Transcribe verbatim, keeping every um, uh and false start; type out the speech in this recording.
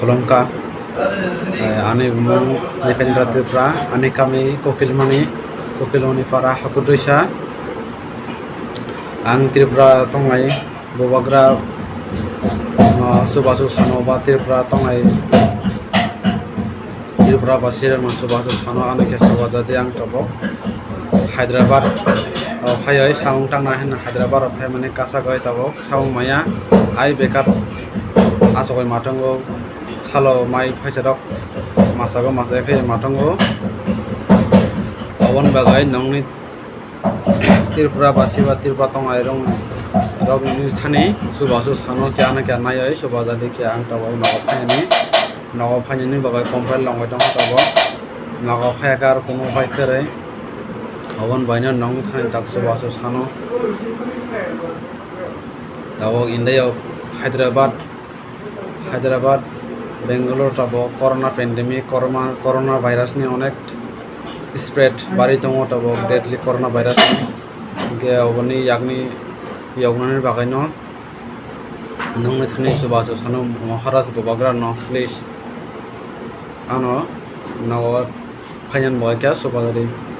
Kolomka, eh, ani bumung Nipendra Tripura, ani kami Kokilmani, Kokilmani para Hakutuisa. Ang Tripura tongnai bubagra no chubachu sano ba Tripura tongnai Tripura basi rokno chubachu sano ano khe chubajadia ang tabuk Hyderabad o phaiwi samung tangna hinwi Hyderabad o phaimani kachagwi tabuk samung maya ai bekar achugwi mathwngo salo mai phaichadok masago masa khe mathwngo oboni bagwi nongni Tripura basi ba Tripura tongnai rok rokni thani chubachu sano khe ano khe naiwi chubajadi khe ang tabuk nogo phainani nogo phainani bagwi compare longwi tongkha tabuk nogo phaiya khe aro kuno pai kwrwi oboni baino nongni thani tak chubachu sano tabuk India o Hyderabad Hyderabad, Bangalore tabuk corona pandemic, corona, corona virus ni onek spread bari tongo tabuk deadly corona virus ni. Hingke oboni yakni yoknani bagwi no nongni thani chubachu sano Maharaj Bubagra no please ano nogo phainani bagwi khe chubajadi.